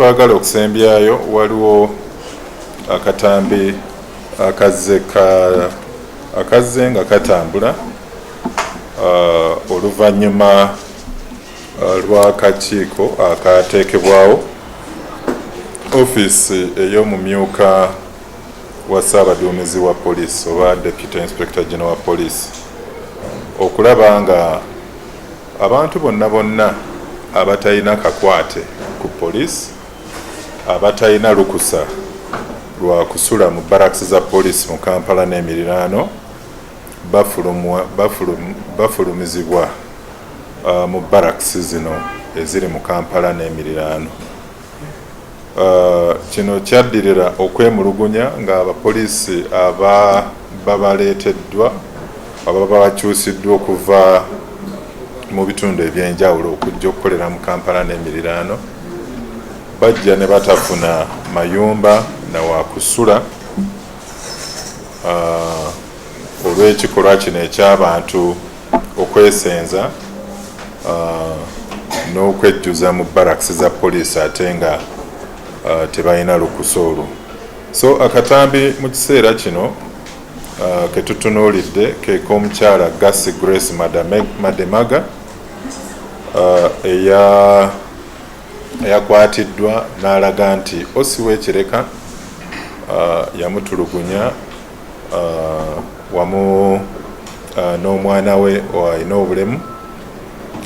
Kyetwagala okusembyayo, waliwo akatambi akazze akazze nga katambula oluvannyuma lw'akakiiko akateekebwawo ofiisi ey'omumyuka wa Ssaabaduumizi wa poliisi oba Deputy Inspector General wa poliisi, okulaba nga abantu bonna bonna abatalina kakwate ku poliisi, abatalina lukusa lwa kusula mu barracks za poliisi mu Kampala n'emiriraano, bafulumizibwa mu barracks zino eziri mu Kampala n'emiriraano. Kino kyaddirira okwemulugunya ng'abapoliisi aba babaleeteddwa, ababa bakyusiddwa okuva mu bitundu ebyenjawulo okujja okukolera mu Kampala n'emiriraano, bajja ne batafuna mayumba nawakusula olw'ekikolwa kino eky'abantu okwesenza n'okwejjuza mu barracks za poliisi ate nga tebalina lukusa olwo. So akatambi mu kiseera kino ketutunuulidde kek'omukyala Gasi Grace Mademaga eyakwatiddwa n'alaga nti OC w'e Kireka yamutulugunya wamu n'omwana we alina obulemu,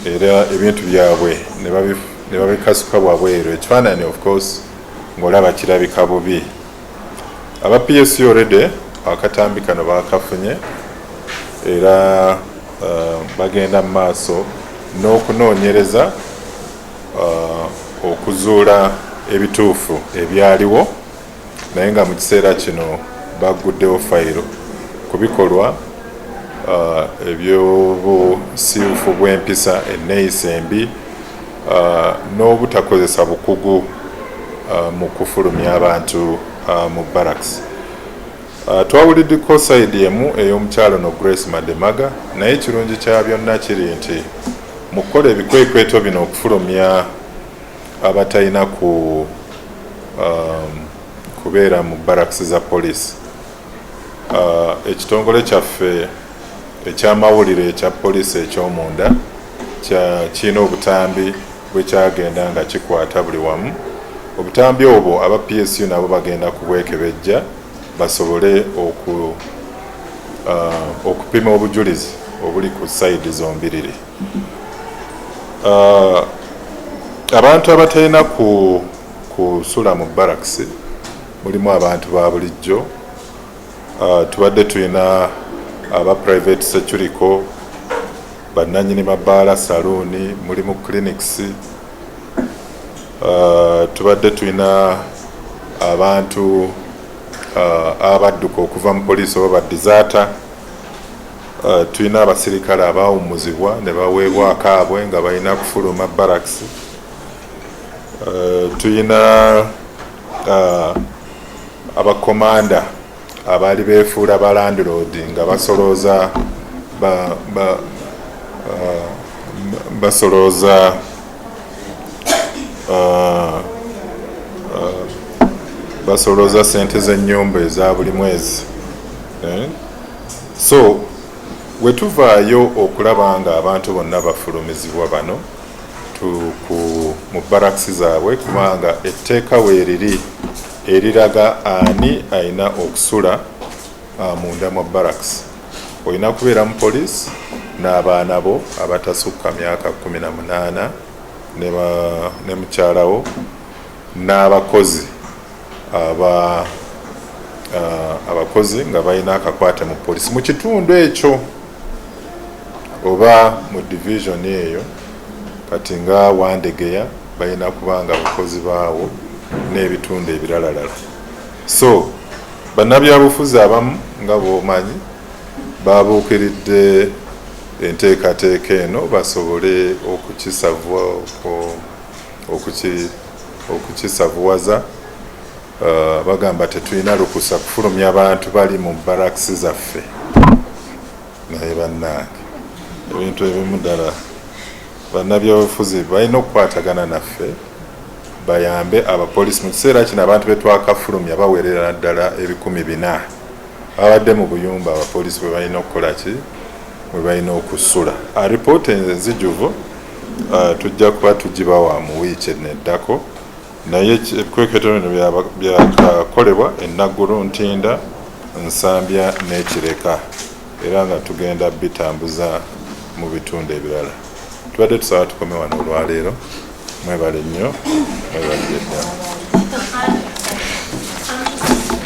era ebintu byabwe ne babikasuka bwabweru. Ekifaananyi, of course, ng'olaba kirabika bubi. Aba PSU already akatambi kano bakafunye era bagenda mu maaso n'okunoonyereza okuzuula ebituufu ebyaliwo, naye nga mu kiseera kino bagguddewo fayiro ku bikolwa ebyobusiiwufu bw'empisa, enneeyisa embi n'obutakozesa bukugu mu kufulumya abantu mu barracks. Twawuliddeko side emu ey'omukyalo no Grace Mademaga, naye ekirungi kya byonna kiri nti mu kukola ebikwekweto bino okufulumya abatalina ku kubeera mu barracks za poliisi, ekitongole kyaffe ekyamawulire ekya poliisi ekyomunda kirina obutambi bwekyagenda nga kikwata buli wamu. Obutambi obwo aba PSU nabo bagenda kubwekebejja basobole okupima obujulizi obuli ku side zombiriri. Abantu abatalina kusula mu barracks mulimu abantu ba bulijjo. Tubadde tulina aba private security, bannanyini mabaala, saluuni, mulimu clinics. Tubadde tulina abantu abadduka okuva mu poliisi oba ba deserter. Tulina abasirikale abawummuzibwa ne baweebwa akaabwe nga balina kufuluma barracks. Tulina abakomanda abaali beefuula ba landlord nga basolooza basolooza basolooza sente z'ennyumba eza buli mwezi, eh? So we tuvaayo okulaba nga abantu bonna bafulumizibwa bano mu barracks zaabwe, kubanga etteeka weeriri eriraga ani alina okusula munda mu barracks. Olina kubeera mu poliisi n'abaana bo abatasukka myaka 18 ne mukyalawo n'abakozi aba abakozi nga balina akakwate mu poliisi mu kitundu ekyo oba mu division eyo. Kati nga Wandegeya balina kuba nga bakozi baawo n'ebitundu ebiralalala. So bannabyabufuzi abamu, nga bw'omanyi, babuukiridde enteekateeka eno basobole okukisavuwaza. Bagamba tetulina lukusa kufulumya bantu bali mu barracks zaffe. Naye bannange, ebintu ebimu ddala bannabyabufuzi balina okukwatagana naffe. Bayambe abapoliisi mu kiseera kino. Abantu betwakafulumya bawerera ddala 400 babadde mu buyumba abapoliisi bwe balina okukola ki, bwe balina okusula. Alipoota enzijuvu tujja kuba tugibawa mu wiiki eno eddako, naye ebikwekweto bino byakakolebwa eNaggulu, Ntinda, Nsambya n'Ekireka, era nga tugenda bitambuza mu bitundu ebirala. Tubadde tusaba tukome wano olwaleero. Mwebale nnyo, mwebalire ddala.